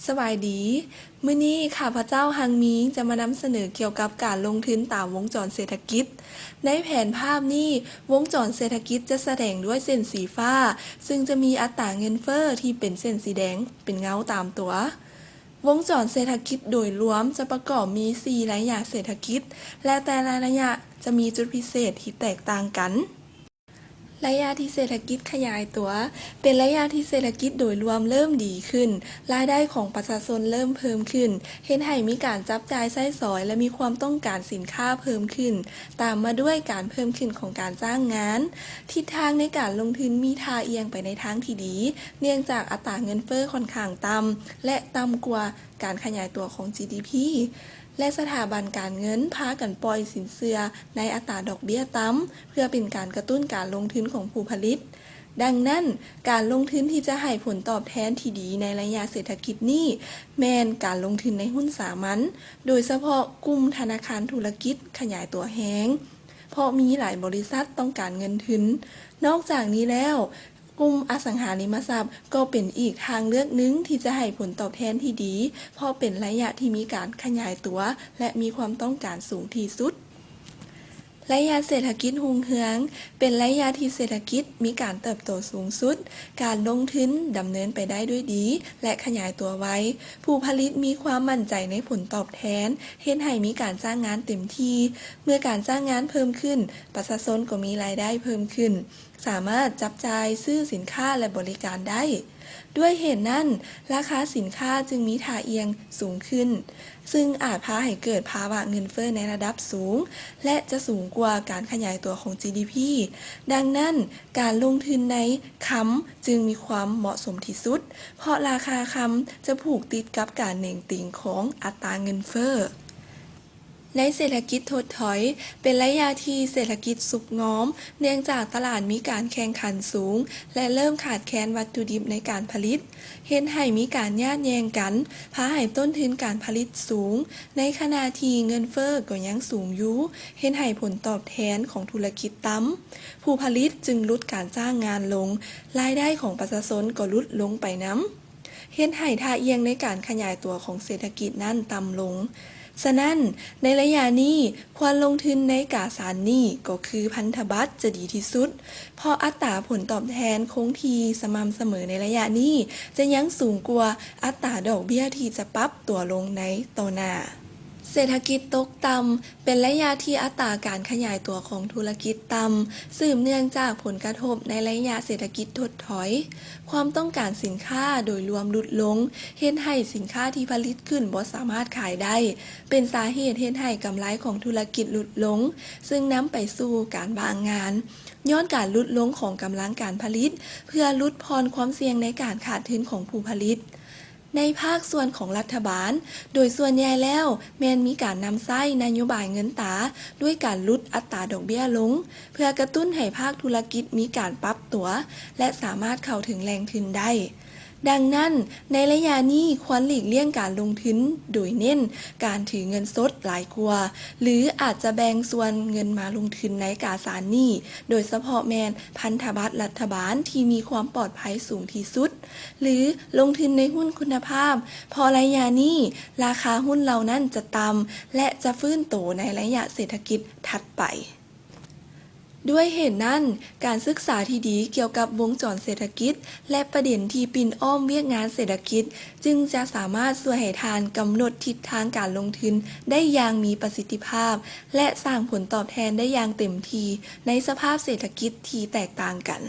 ສະບາຍດີ, ມື້ນີ້ຂ້າພະເຈົ້າ ຮັງມີ ຈະມານຳສະເໜີກ່ຽວກັບການລົງທຶນຕາມວົງຈອນເສດຖະກິດ. ໃນແຜນພາບນີ້, ວົງຈອນເສດຖະກິດຈະສະແດງດ້ວຍເສັ້ນສີຟ້າ, ຊຶ່ງຈະມີອັດຕາເງິນເຟີ້ທີ່ເປັນເສັ້ນສີແດງເປັນເງົາຕາມຕົວ. ວົງຈອນເສດຖະກິດໂດຍລວມຈະປະກອບມີສີ່ໄລຍະເສດຖະກິດ ແລະ ແຕ່ລະໄລຍະຈະມີຈຸດພິເສດທີ່ແຕກຕ່າງກັນ. ໄລຍະທີ່ເສດຖະກິດຂະຫຍາຍຕົວ ເປັນໄລຍະທີ່ເສດຖະກິດໂດຍລວມເລີ່ມດີຂຶ້ນ, ລາຍໄດ້ຂອງປະຊາຊົນເລີ່ມເພີ່ມຂຶ້ນ, ເຮັດໃຫ້ມີການຈັບຈ່າຍໃຊ້ສອຍ ແລະ ມີຄວາມຕ້ອງການສິນຄ້າເພີ່ມຂຶ້ນ, ຕາມມາດ້ວຍການເພີ່ມຂຶ້ນຂອງການຈ້າງງານ. ທິດທາງໃນການລົງທຶນມີທ່າອ່ຽງໄປໃນທາງທີ່ດີ, ເນື່ອງຈາກອັດຕາເງິນເຟີ້ຂ້ອນຂ້າງຕ່ຳ ແລະ ຕ່ຳກວ່າ ການຂະຫຍາຍຕົວຂອງ ຈີດີພີ ແລະ ສະຖາບັນການເງິນພາກັນປ່ອຍສິນເຊື່ອໃນອັດຕາດອກເບ້ຍຕ່ຳ ເພື່ອເປັນການກະຕຸ້ນການລົງທຶນຂອງຜູ້ຜະລິດ. ດັ່ງນັ້ນ, ການລົງທຶນທີ່ຈະໃຫ້ຜົນຕອບແທນທີ່ດີໃນໄລຍະເສດຖະກິດນີ້ ແມ່ນການລົງທຶນໃນຫຸ້ນສາມັນ, ໂດຍສະເພາະກຸ່ມທະນາຄານທຸລະກິດຂະຫຍາຍຕົວແຮງ, ເພາະມີຫຼາຍບໍລິສັດຕ້ອງການເງິນທຶນ. ນອກຈາກນີ້ແລ້ວ, ກຸ່ມອະສັງຫາລິມະຊັບກໍເປັນອີກທາງເລືອກໜຶ່ງທີ່ຈະໃຫ້ຜົນຕອບແທນທີ່ດີ, ເພາະເປັນໄລຍະທີ່ມີການຂະຫຍາຍຕົວ ແລະ ມີຄວາມຕ້ອງການສູງທີ່ສຸດ. ໄລຍະເສດຖະກິດຮຸ່ງເຮືອງ ເປັນໄລຍະທີ່ເສດຖະກິດມີການເຕີບໂຕສູງສຸດ, ການລົງທຶນດຳເນີນໄປໄດ້ດ້ວຍດີ ແລະ ຂະຫຍາຍຕົວໄວ. ຜູ້ຜະລິດມີຄວາມໝັ້ນໃຈໃນຜົນຕອບແທນ, ເຮັດໃຫ້ມີການຈ້າງງານເຕັມທີ່. ເມື່ອການຈ້າງງານເພີ່ມຂຶ້ນ, ປະຊາຊົນກໍມີລາຍໄດ້ເພີ່ມຂຶ້ນ. ສາມາດຈັບຈ່າຍຊື້ສິນຄ້າ ແລະ ບໍລິການໄດ້. ດ້ວຍເຫດນັ້ນ, ລາຄາສິນຄ້າຈຶ່ງມີທ່າອ່ຽງສູງຂຶ້ນ, ຊຶ່ງອາດພາໃຫ້ເກີດພາວະເງິນເຟີ້ໃນລະດັບສູງ ແລະ ຈະສູງກວ່າການຂະຫຍາຍຕົວຂອງ ຈີດີພີ. ດັ່ງນັ້ນ, ການລົງທຶນໃນຄຳຈຶ່ງມີຄວາມເໝາະສົມທີ່ສຸດ, ເພາະລາຄາຄຳຈະຜູກຕິດກັບການເໜັງຕີງຂອງອັດຕາເງິນເຟີ້. ໃນເສດຖະກິດທົດຖອຍ ເປັນໄລຍະທີ່ເສດຖະກິດຊຸບງອມ, ເນື່ອງຈາກຕະຫຼາດມີການແຂ່ງຂັນສູງ ແລະ ເລີ່ມຂາດແຄນວັດຖຸດິບໃນການຜະລິດ, ເຮັດໃຫ້ມີການຍາດແຍ່ງກັນ, ພາໃຫ້ຕົ້ນທຶນການຜະລິດສູງ, ໃນຂະນະທີ່ເງິນເຟີ້ກໍຍັງສູງຢູ່, ເຮັດໃຫ້ຜົນຕອບແທນຂອງທຸລະກິດຕ່ຳ. ຜູ້ຜະລິດຈຶ່ງຫຼຸດການຈ້າງງານລົງ, ລາຍໄດ້ຂອງປະຊາຊົນກໍຫຼຸດລົງໄປນຳ. ເຮັດໃຫ້ທ່າອ່ຽງໃນການຂະຫຍາຍຕົວຂອງເສດຖະກິດນັ້ນຕ່ຳລົງ. ສະນັ້ນ, ໃນໄລຍະນີ້, ຄວນລົງທຶນໃນກາສານໜີ້ກໍຄືພັນທະບັດຈະດີທີ່ສຸດ, ເພາະອັດຕາຜົນຕອບແທນຄົງທີ່ສະໝ່ຳສະເໝີໃນໄລຍະນີ້ ຈະຍັງສູງກວ່າອັດຕາດອກເບ້ຍທີ່ຈະປັບຕົວລົງໃນຕໍ່ໜ້າ. ເສດຖະກິດຕົກຕ່ຳ ເປັນໄລຍະທີ່ອັດຕາການຂະຫຍາຍຕົວຂອງທຸລະກິດຕ່ຳ, ສືບເນື່ອງຈາກຜົນກະທົບໃນໄລຍະເສດຖະກິດທົດຖອຍ. ຄວາມຕ້ອງການສິນຄ້າໂດຍລວມຫຼຸດລົງ, ເຮັດໃຫ້ສິນຄ້າທີ່ຜະລິດຂຶ້ນບໍ່ສາມາດຂາຍໄດ້, ເປັນສາເຫດເຮັດໃຫ້ກຳໄລຂອງທຸລະກິດຫຼຸດລົງ, ຊຶ່ງນຳໄປສູ່ການວ່າງງານ. ຍ້ອນການຫຼຸດລົງຂອງກຳລັງການຜະລິດ, ເພື່ອຫຼຸດຜ່ອນຄວາມສ່ຽງໃນການຂາດທຶນຂອງຜູ້ຜະລິດ. ໃນພາກສ່ວນຂອງລັດຖະບານ, ໂດຍສ່ວນໃຫຍ່ແລ້ວແມ່ນມີການນຳໃຊ້ນະໂຍບາຍເງິນຕາດ້ວຍການຫຼຸດອັດຕາດອກເບ້ຍລົງ, ເພື່ອກະຕຸ້ນໃຫ້ພາກທຸລະກິດມີການປັບຕົວ ແລະ ສາມາດເຂົ້າເຖິງແຫຼ່ງທຶນໄດ້. ດັ່ງນັ້ນ, ໃນໄລຍະນີ້ຄວນຫຼີກລ່ຽງການລົງທຶນໂດຍເນັ້ນການຖືເງິນສົດຫຼາຍກວ່າ, ຫຼື ອາດຈະແບ່ງສ່ວນເງິນມາລົງທຶນໃນກາສານໜີ້, ໂດຍສະເພາະແມ່ນພັນທະບັດລັດຖະບານທີ່ມີຄວາມປອດໄພສູງທີ່ສຸດ. ຫຼື ລົງທຶນໃນຫຸ້ນຄຸນນະພາບ, ເພາະໄລຍະນີ້ລາຄາຫຸ້ນເຫຼົ່ານັ້ນຈະຕ່ຳ ແລະ ຈະຟື້ນໂຕໃນໄລຍະເສດຖະກິດຖັດໄປ. ດ້ວຍເຫດນັ້ນ, ການສຶກສາທີ່ດີກ່ຽວກັບວົງຈອນເສດຖະກິດ ແລະ ປະເດັນທີ່ປິ່ນອ້ອມວຽກງານເສດຖະກິດ ຈຶ່ງຈະສາມາດຊ່ວຍໃຫ້ທ່ານກຳນົດທິດທາງການລົງທຶນໄດ້ຢ່າງມີປະສິດທິພາບ ແລະ ສ້າງຜົນຕອບແທນໄດ້ຢ່າງເຕັມທີ່ໃນສະພາບເສດຖະກິດທີ່ແຕກຕ່າງກັນ.